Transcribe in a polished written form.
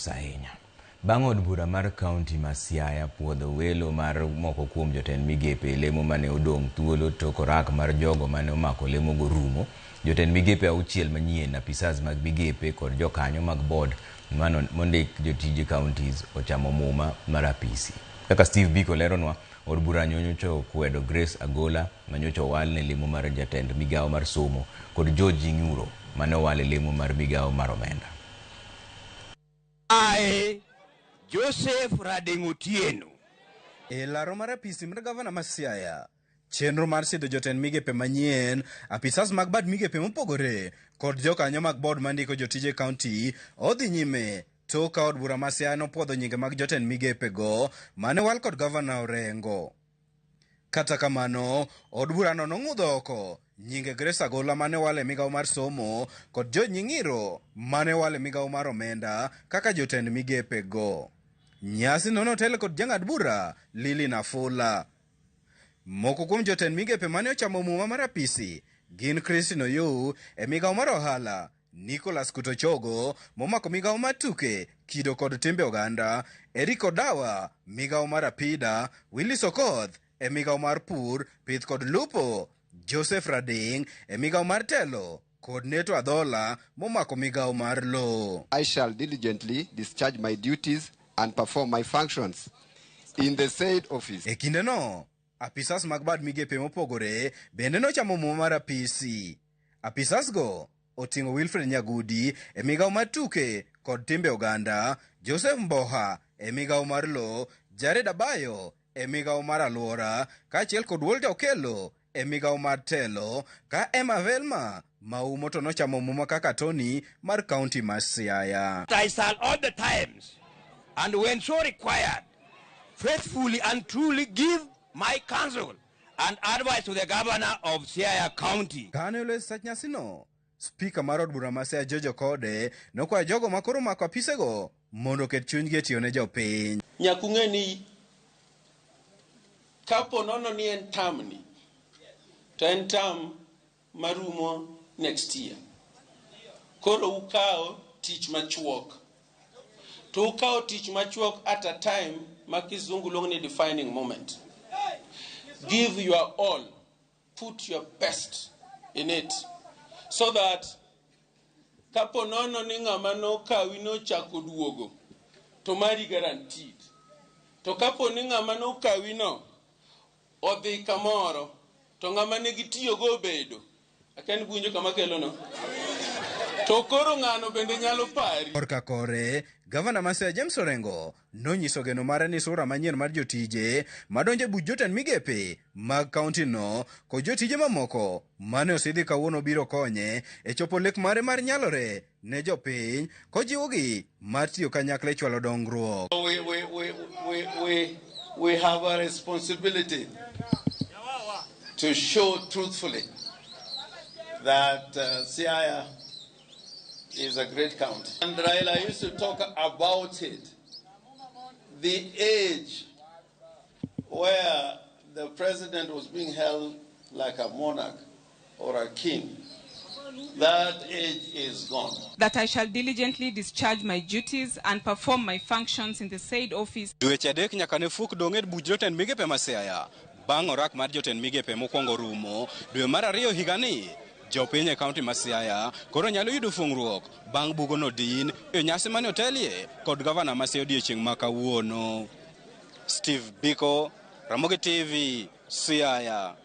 Ahinya. Bang' od bura mar kaunti ma Siaya puodho welo mar moko kuom jotend migepe e lemo mane odong' thuolo tok orak mar jogo mane omako lemogo rumo, jotend migepe auchiel manyien, apisas mag migepe kod jokanyo mag board mondik jotije counties ochamo muma mar apisi. Kaka Steve Biko leronwa, od bura nyocha okwedo Grace Agola manyocha owal ne lemo mar jatend migawo mar somo kod George Ing'uro mane owal e lemo mar migawo mar omenda. I, Joseph Radeng Otieno. E laro mar apisi mar gavana ma Siaya, chenro mar sidho jotend migepe manyien, apisas mag bad migepe mopogore kod jokanyo mag board mandiko jotije kaunti odhi nyime tok ka od bura ma Siaya nopuodho nyinge mag jotend migepe go mane owal kod gavana Orengo. Kata kamano, od burano nong'udho oko nyinge Grace Agola mane owal e migawo mar somo kod George Nying'iro mane owal e migawo mar omenda kaka jotend migepe go. Nyasi no notel kod jang'ad bura Lily Nafula. Moko kuom jotend migepe mane ochamo muma mar apisi gin Christine Oyou e migawo mar ohala, Nicholas Kutochogo momako migawo mar tuke, kido kod timbe oganda, Eric Odawa migawo mar apida, Willis Okoth e migawo mar pur, pith kod lupo, Joseph Rading e migawo mar telo kod Neto Adhola momako migawo mar lowo. I shall diligently discharge my duties and perform my functions in the said office. E kindeno, apisas mag bad migepe mopogore bende nochamo muma mar apisi. Apisas go oting'o Wilfred Nyagudi e migawo mar tuke kod timbe oganda, Joseph Mboha e migawo mar lowo, Jared Abayo e migawo mar alwora, kaachiel kod Walter Okello e migawo mar telo, ka Emma Velma Maumo to nochamo muma kaka Tony mar kaunti ma Siaya. I shall all the times, and when so required, faithfully and truly give my counsel and advice to the governor of Siaya County. Kane oloso sach nyasino, spika mar od bura ma Siaya George Okode nokwayo jogo ma koro omako apisego mondo oket chunygi e tiyo ne jopiny. Nyaka ung'e ni kapo nono ni en term ni, to en term marumo next year. Koro ukawo tich machuok. To ukawo tich machuok at a time ma kizungu luongo ni defining moment. Give your all, put your best in it, so that kapo nono ni ng'ama nokawi nochako duogo, to mari guaranteed. To kapo ni ng'ama nokawi no odhi kamoro, to ng'ama ne gitiyogo obedo, akia ni buwinjo kama kelo no. To koro ng'ano bende nyalo pari. Korka kore, gavana ma Siaya James Orengo nonyiso geno mare ni sura manyien mar jotije madonjo e buch jotend migepe mag kaunti no kod jotije mamoko mane osidhi kawuono biro konye e chopo lek mare mar nyalore ne jopiny kojiwogi mar tiyo kanyakla e chwalo dongruok. We have a responsibility to show truthfully that Siaya is a great county. And Raila used to talk about it. The age where the president was being held like a monarch or a king, that age is gone. That I shall diligently discharge my duties and perform my functions in the said office. Dweche 3 nyaka ne fuk dong' e buch jotend migepe ma Siaya bang' orak mar jotend migepe mokwongo rumo dwe mar 2 higani. Jopiny e kaunti ma Siaya koro nyalo yudo fung'ruok bang' bugono din e nyasi mane otelie kod gavana ma Siaya odiechieng' ma kawuono. Steve Biko, Ramogi TV, Siaya.